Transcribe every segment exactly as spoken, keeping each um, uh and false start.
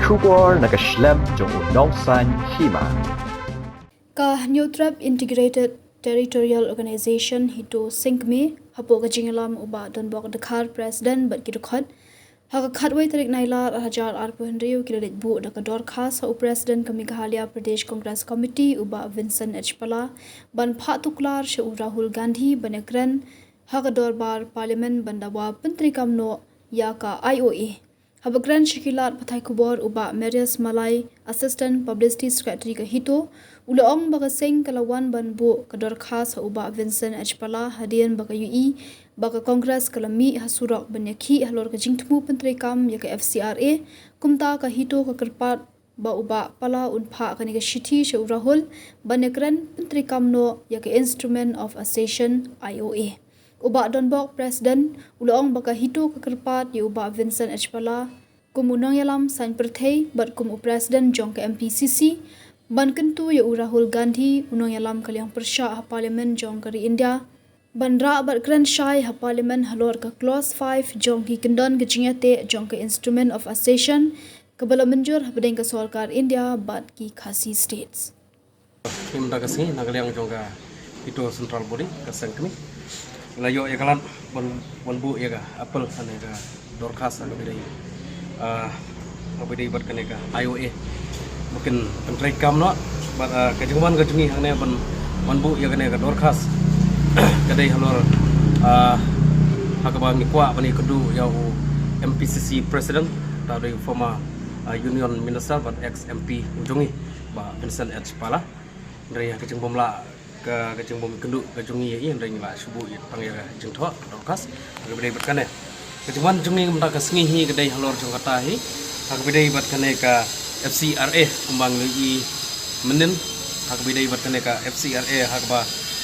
Khubor na ka shlem jong u Nongsaiñ Hima. Ka Hynñiewtrep Integrated Territorial Organization HITO Seng Kmie, hapoh ka jingïalam u Bah Donbok Dkhar, President bad ki dkhot, ha ka khatwei tarik Nailar ar hajar arphew hynriew ki la leit buh da ka dorkhas ha u President ka Meghalaya Pradesh Congress Committee u Bah Vincent H Pala ban phah tuklar sha u Rahul Gandhi ban ïakren ha ka dorbar Parliament ban dawa pyntreikam noh ïa ka I O A. Haba kren sha ki lad pathai khubor u Bah Marius Malai, Assistant Publicity Secretary ka HITO, u la ong ba ka seng ka la wan ban buh ka dorkhas ha u Bah Vincent H Pala hadien ba ka ïohi ba ka Congress ka la mih ha surok ban ïakhih halor ka jingthmu pyntreikam ïa ka F C R A. Kumta ka HITO ka kyrpad ba u Bah Pala un phah kane ka shithi sha u Rahul ban ïakren pyntreikam noh ïa ka Instrument of Accession, I O A. U Bah Donbok, President, u la ong ba ka HITO ka kyrpad ïa u Bah Vincent H Pala kum u nongïalam saiñ pyrthei bad kum u President jong ka M P C C ban kyntu ïa u Rahul Gandhi, u nongïalam ka liang pyrshah ha Parliament jong ka ri India, ban rah bad kren shai ha Parliament halor ka Clause five jong ki kyndon ka jingïateh jong ka Instrument of Accession kaba la mynjur hapdeng ka sorkar India bad ki Khasi States. Mynta ka sngi na ka liang jong ka HITO Central Body ka Seng Kmie la ïoh ïa ka lad ban, ban buh ïa ka appeal, ane ka dorkhas ha kaba ïadei, ah, ha kaba ïadei bad kane ka I O A ba kin pyntreikam noh. Bad, ah, ka jingwan ka jong ngi hangne ban, ban buh ïa kane ka dorkhas ka dei halor, ah, ha kaba ngi kwah ban ïakynduh ïa u M P C C President, uta u dei u former, ah, Union Minister bad ex M P u jong ngi, Bah Vincent H Pala. Hynrei ha ka jingbym lah, ka, ka jingbym kynduh ka jong ngi ïa i, hynrei ngi la shu buh ïa tang ïa ka jingthoh dorkhas. Ha kaba ïadei bad kane, ka jingwan jong ngi mynta ka sngi hi ka dei halor jong kata hi, ha kaba ïadei bad kane ka F C R A kumba ngi la ïohi mynnin. Ha kaba ïadei bad kane ka F C R A, ha kaba,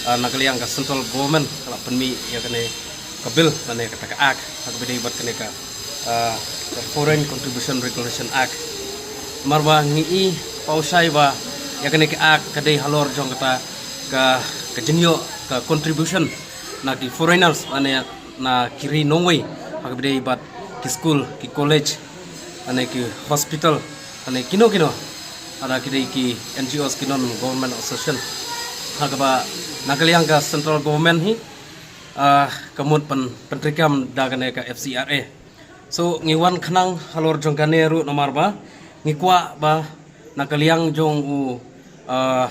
ah, na ka liang ka Central Government ka la pynmih ïa kane ka bill lane kata ka Act, ha kaba ïadei bad kane ka, ah, ka Foreign Contribution Regulation Act. Namar ba ngi i paw shai ba ïa kane ka Act ka dei halor jong kata ka, ka jingïoh ka contribution na ki foreigners lane na ki ri nongwei ha kaba ïadei bad ki school, ki college, lane ki hospital, lane kino kino, lada ki dei ki N G Os, ki non government association. Ha kaba na ka liang ka Central Government hi, ah, ka mut pyn, pyntreikam da kane ka F C R A. So ngi wan khnang halor jong kane ruh namar ba ngi kwah ba na ka liang jong u, ah,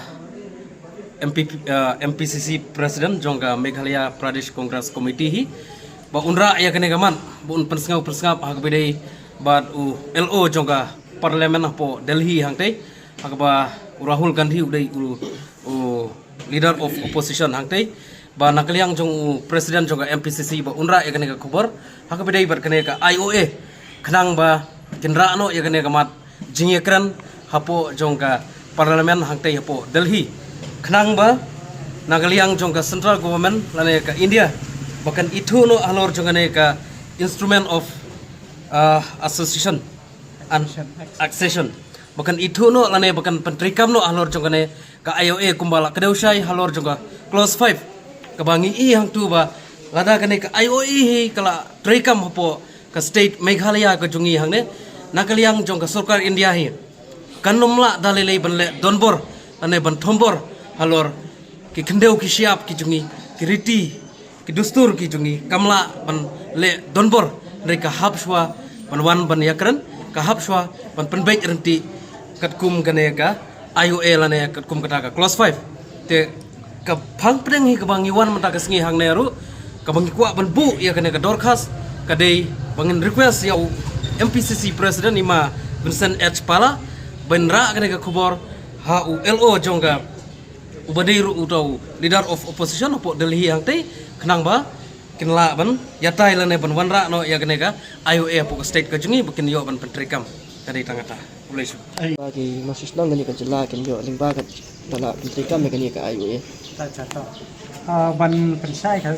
M P P, ah, M P C C President jong ka Meghalaya Pradesh Congress Committee hi, ba un rah ïa kane ka mat, ba un pynsngew pynsngap ha kaba ïadei bad u L O jong ka Parliament hapoh Delhi hangtei, ha kaba u Rahul Gandhi u dei u, u leader of opposition hangtei, ba na ka liang jong u President jong ka M P C C ba un rah ïa kane ka khubor ha kaba ïadei bad kane ka I O A, khnang ba kin rah noh ïa kane ka mat jingïakren hapoh jong ka Parliament hangtei hapoh Delhi, khnang ba na ka liang jong ka Central Government lane ka India ba kan ithuh noh halor jong kane ka Instrument of, ah, Association and Accession, ba kan ithuh noh lane ba kan pyntreikam noh halor jong kane ka I O A kumba la kdew shai halor jong ka Clause five, kaba ngi i hangtu ba lada kane ka I O A hi ka la treikam hapoh ka state Meghalaya ka jong ngi hangne, na ka liang jong ka sorkar India hi kan ym lah da lei lei ban leh donbor lane ban thombor halor ki khyndew ki shyiap ki jong ngi, ki riti ki dustur ki jong ngi, kam lah ban leh donbor. Hynrei ka hap shuwa ban wan ban ïakren, ka hap shuwa ban pynbeit ryntih katkum kane ka I O A lane katkum kata ka Clause five. Te ka phang pdeng hi kaba ngi wan mynta ka sngi hangne ruh, kaba ngi kwah ban buh ïa kane ka dorkhas ka dei ba ngin request ïa u M P C C President i ma Vincent H Pala ban rah kane ka khubor ha u L O jong ka, uba dei ruh uta u leader of opposition hapoh Delhi hangtei, khnang ba kin lah ban ïatai lane ban wanrah noh ïa kane ka I O A hapoh ka state ka jong ngi ba kin ïoh ban pyntreikam. Ka dei tang kata. Khublei shibun. Ba ki nongshong shnong kane ka jylla kin ïoh lyngba ka, ba la pyntreikam ïa kane ka I O A. Ta cha to. Ah, ban pynshai ka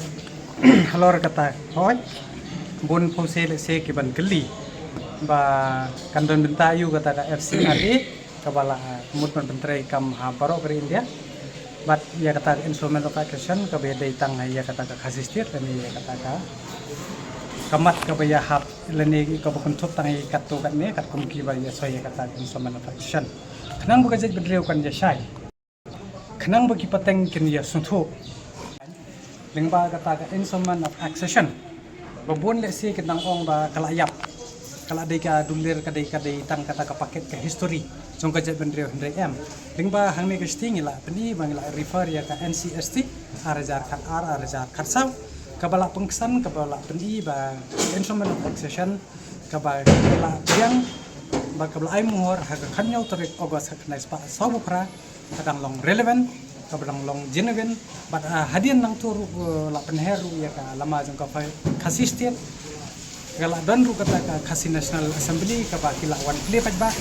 halor kata, hooid, bun phew se lehse ki ban kylli ba kan don bynta aiu kata ka F C R A kaba la, ah, mut ban pyntreikam ha baroh ka ri India. Bad ïa kata ka Instrument of Accession kaba ïadei tang ïa kata ka Khasi State lane ïa kata ka ka mat kaba ïahap lane kaba kynthup tang ïa katto katne katkum kiba ïa soi ïa kata ka Instrument of Accession. Khnang ba ka jaitbynriew kan ïa shai. Khnang ba ki pateng kin ïa sngewthuh. Lyngba kata ka Instrument of Accession, ba bun lehse kin nang ong ba ka la ïap, ka la dei ka dulir, ka dei, ka dei tang kata ka paket ka history jong ka jaitbynriew, hynrei em. Lyngba hangne ka shiteng ngi la pyni ba ngi la refer ïa ka N C S T ar hajar khat ar, ar hajar khat saw, kaba la pynksan, kaba la pyni ba Instrument of Accession kaba la biang, ba kaba la ai muhur ha ka khathynñiew tarik August ha ka khyndai spah saw phew phra, ka dang long relevant, kaba dang long genuine. Bad, ah, hadien nangto ruh, eh, la pynher ruh ïa ka lama jong ka Khasi State, ka la don ruh kata ka Khasi National Assembly kaba ki la wan plie paidbah.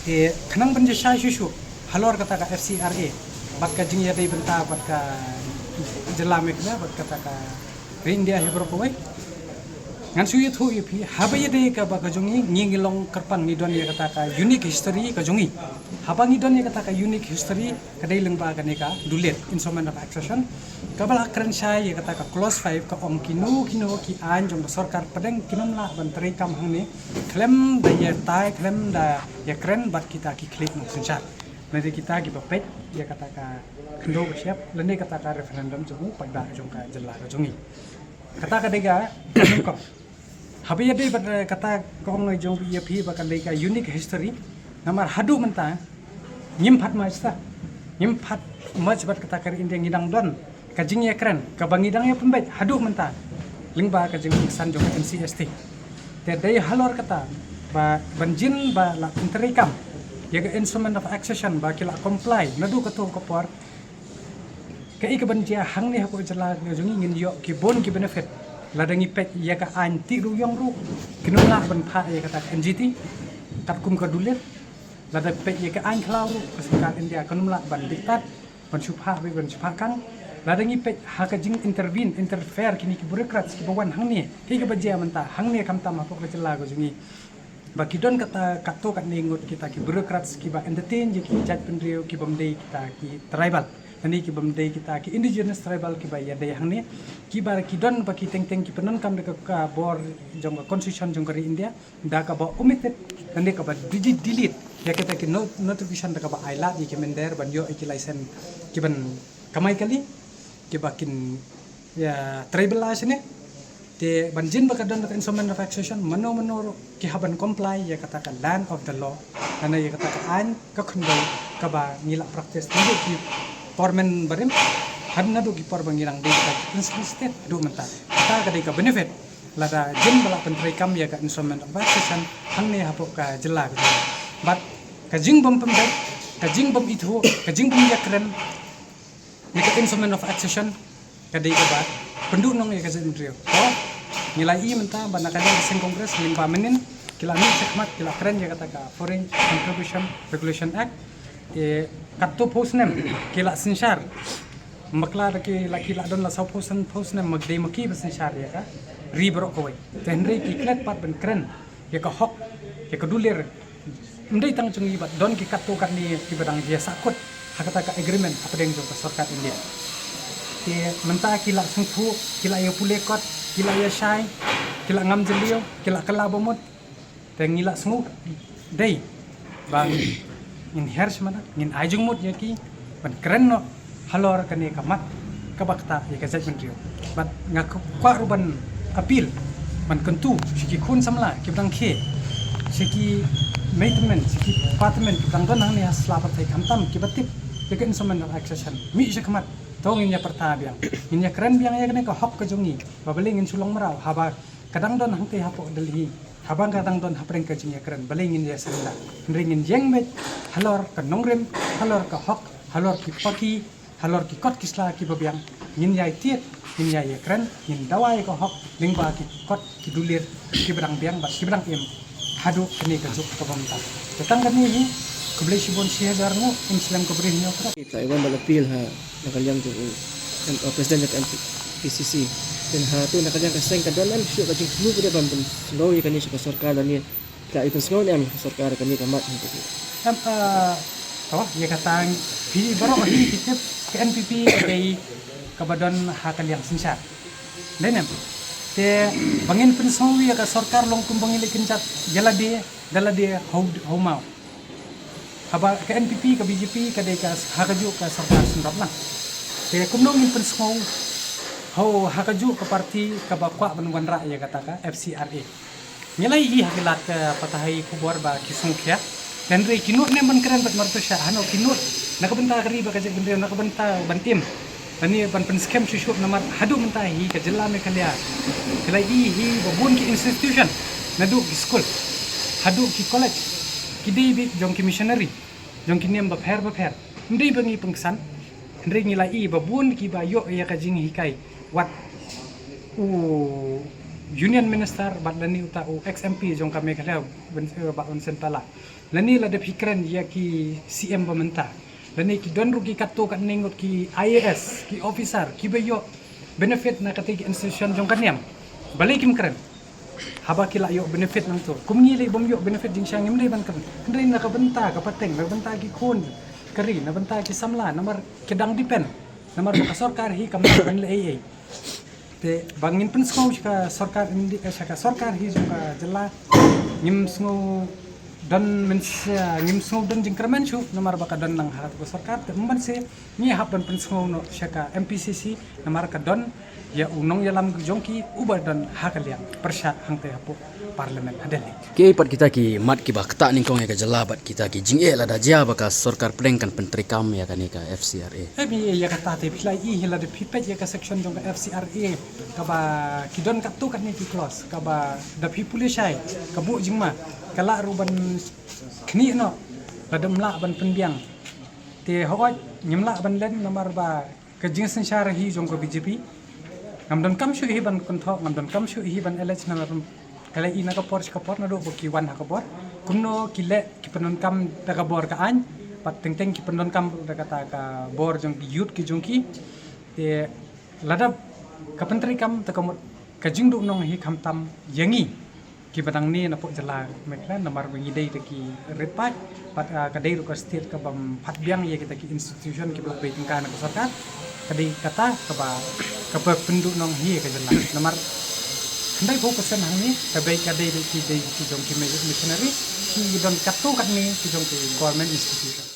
Te khnang ban ïa shai shuh shuh halor kata ka F C R A bad ka jingïadei bynta bad ka jylla Meghalaya bad kata ka ri India hi baroh kawei. Ngan shu ïathuh ïa phi, haba ïadei kaba ka jong ngi, ngi ngi long kyrpang, ngi don ïa kata ka unique history ka jong ngi. Haba ngi don ïa kata ka unique history, ka dei lyngba kane ka dulir, Instrument of Accession, kaba la kren shai ïa kata ka clause five, ka ong kino kino ki aiñ jong ka sorkar pdeng kin ym lah ban treikam hangne khlem da ïatai, khlem da ïakren bad kita ki khlieh nongsynshar. Lane kita kiba peit ïa kata ka khyndew ka shyiap, lane kata ka referendum jong u paidbah jong ka jylla ka jong ngi. Kata ka dei ka nyngkong. Haba ïadei bad, eh, kata ka ong jong ïa phi ba ka dei ka unique history. Namar haduh mynta ngim pat merge ta, ngim pat merge bad kata ka ri India, ngi dang don ka jingïakren kaba ngi dang ïa pynbeit haduh mynta lyngba ka jingpynksan jong ka N C S T. Te dei halor kata ba ban jin ba la pyntreikam ïa ka Instrument of Accession ba ki la comply naduh kato ka por. Kaei kaban jia hangne hapoh jylla ka jong ngi, ngin ïoh ki bun ki benefit lada ngi peit ïa ka aiñ tih ruh ïong ruh, kin ym lah ban phah ïa kata ka N G T katkum ka dulir. Lada peit ïa ka aiñ khlaw ruh, ka sorkar India kan ym lah ban diktat ban shu phah bad ban shu phah kang. Lada ngi peit ha ka jing intervene, interfere kine ki bureaucrats kiba wan hangne, kaei kaba jia mynta hangne khamtam hapoh ka jylla ka jong ngi, ba ki don kata katto katne ngut kita ki bureaucrats kiba entertain ïa ki jaitbynriew kibym dei kita ki tribal, lane kibym dei kita ki indigenous tribal kiba ïadei hangne, kiba ki don ba ki teng teng ki pyndonkam da ka, ka bor jong ka constitution jong ka ri India, da kaba omitted lane kaba digi-, delete ïa kita ki no-, notification, da kaba ai lad ïa ki mynder ban ïoh ïa ki license kiban kamai kali, kiba kin ïa tribalize ne. Te ban jin ba ka don ka Instrument of Accession, mano mano ruh ki hap ban comply ïa kata ka land of the law, lane ïa kata ka aiñ ka khyndew kaba ngi la practice naduh ki por mynbarim, haduh naduh ki por ba ngi dang dei kita ki principal state haduh mynta. Kata ka dei ka benefit lada jin ba la pyntreikam ïa ka Instrument of Accession hangne hapoh ka jylla ka jong ngi. Bad ka jingbym pynbeit, ka jingbym ithuh, ka jingbym ïakren ïa ka Instrument of Accession, ka dei kaba pynduhnong ïa ka jaitbynriew. To, ngi la ïohi mynta ba na ka liang ka seng Congress lyngba mynnin ki la mih shakhmat, ki la kren ïa kata ka Foreign Contribution Regulation Act. Te katto phew snem ki la synshar. Bakla da ki la, ki la don la saw phew snem, phew snem, ma dei ma ki ba synshar ïa ka ri baroh kawei. Te hynrei ki klet pat ban kren ïa ka hok, ïa ka dulir, ym dei tang jong ngi, bad don ki katto katne kiba dang ïa sahkut ha kata ka agreement hapdeng jong ka sorkar India. Te mynta ki la sngewthuh, ki la ïa pule kot, ki la ïa shai, ki la ngam jylliew, ki la kylla bamut. Te ngi la sngew dei ba ngin hiar sha mata, ngin ai jingmut ïa ki ban kren noh halor kane ka mat kaba ktah ïa ka jaitbynriew. Bad nga kwah ruh ban appeal, ban kyntu sha ki khun samla kiba dang khie, sha ki mei tymmen, sha ki kpa tymmen kiba dang don hangne ha sla pyrthei khamtam kiba tip ïa ka Instrument of Accession, mih shakhmat. To ngin ïa pyrta biang, ngin ïa kren biang ïa kane ka hok ka jong ngi, ba balei ngin shu long mraw haba ka dang don hangtei hapoh Delhi, haba ka dang don hapdeng ka jingïakren, balei ngin ïa surrender? Hynrei ngin ïeng beit halor ka nongrim, halor ka hok, halor ki paki, halor ki kot ki sla kiba biang, ngin ïai tied, ngin ïai ïakren, ngin dawa ïa ka hok lyngba ki kot ki dulir kiba dang biang bad kiba dang im haduh kane ka juk kaba mynta. Te tang kane hi, khublei shibun, shi hajar nguh, ym slem ka briew hynñiew khreh. Ka Iwan ban appeal ha na ka liang jong u, em, uh, president jong ka M P C C. Te ha tu na ka liang ka seng ka don em shuh ka jingthmu ba dei ban pynsngew ïa kane sha ka sorkar lane ka i pynsngew ne em ka sorkar kane ka mat hangta? Em, uh, to, ïa kata phi baroh hi phi tip ka N P P ka dei kaba don ha ka liang synshar. Dei ne em? Te ba ngin pynsngew ïa ka sorkar long kumba ngi leh kynjat ïa lade da lade ha u, ha u maw. Haba ka N P P, ka B J P ka dei ka ha kajuh ka sorkar synrop lang. Te kumno ngin pynsngew ha u, ha kajuh ka parti kaba kwah ban wanrah ïa kata ka F C R A. Ngi la ïohi ha ki lad ka patahi khubor ba ki sngewkhia. Hynrei ki nud ne ban kren bad marpyrshah, hano ki nud na ka bynta ka ri bad ka jaitbynriew, na ka bynta ban im lane ban pynskhem shuh shuh namar haduh mynta hi ka jylla Meghalaya ki la ïohi hi ba bun ki institution, naduh ki skul haduh ki college, ki dei beit jong ki missionary jong ki niam bapher bapher. Ym dei ba ngi pynksan, hynrei ngi la ïohi ba bun kiba ïoh ïa ka jinghikai, wat u Union Minister bad lane uta u ex M P jong ka Meghalaya, Bah Vincent Pala. Lane lada phi kren ïa ki C M ba mynta, lane ki don ruh ki katto katne ngut ki I A S, ki officer kiba ïoh benefit na kata ki institution jong ka niam. Balei kim kren? Haba ki la ïoh benefit nangto, kum ngi lei bym ïoh benefit jingshisha ngim dei ban kren. Hynrei na ka bynta ka pateng, na ka bynta ki khun ka ri, na bynta ki samla, namar ki dang depend, namar ba ka sorkar hi kam lah ban leh ei ei. Te ba ngin pynsngew sha ka sorkar Indi-, eh, sha ka sorkar hi jong ka jylla, ngim sngew don mynsiem, ngim sngew don jingkyrmen shuh namar ba ka don lang ha ka sorkar. Te mynta ngi hap ban pynsngew noh sha ka M P C C namar ka don ïa u nongïalam jong ki uba don ha ka liang pyrshah hangtei hapoh Parliament ha Delhi. Kiei pat kita ki mat kiba ktah nyngkong ïa ka jylla bad kita ki jingeh lada jia ba ka sorkar pdeng kan pyntreikam ïa kane ka F C R A? Em, ïa kata te phi la ïohi hi, lada phi peit ïa ka section jong ka F C R A kaba ki don katto katne ki clause kaba da phi pule shai ka buh jingma, ka lah ruh ban khnieh noh lada ym lah ban pynbiang. Te hooid ngim lah ban len namar ba ka jingsynshar hi jong ka B J P. Ngam donkam shuh hi ban kynthoh, ngam donkam shuh hi ban allege namar ka la ïohi na ka por sha ka por naduh ba ki wan ha ka bor. Kumno ki leh, ki pyndonkam da ka bor ka aiñ, bad teng teng ki pyndonkam da kata ka bor jong ki youth ki jong ki. Te lada ka pyntreikam te ka mut ka jingduhnong hi khamtam ïa ngi kiba dang ne napoh jylla Meghalaya, namar ba ngi dei da ki rit paid, bad, ah, ka dei ruh ka state kabym pat biang ïa kita ki institution kiba la pei tyngka na ka sorkar. Ka dei kata kaba, kaba pynduhnong hi ïa ka jylla. Namar hynriew phew percent hangne ka bei ka dei da ki, dei ki jong ki missionary, ki don katto katne ki jong ki government institution.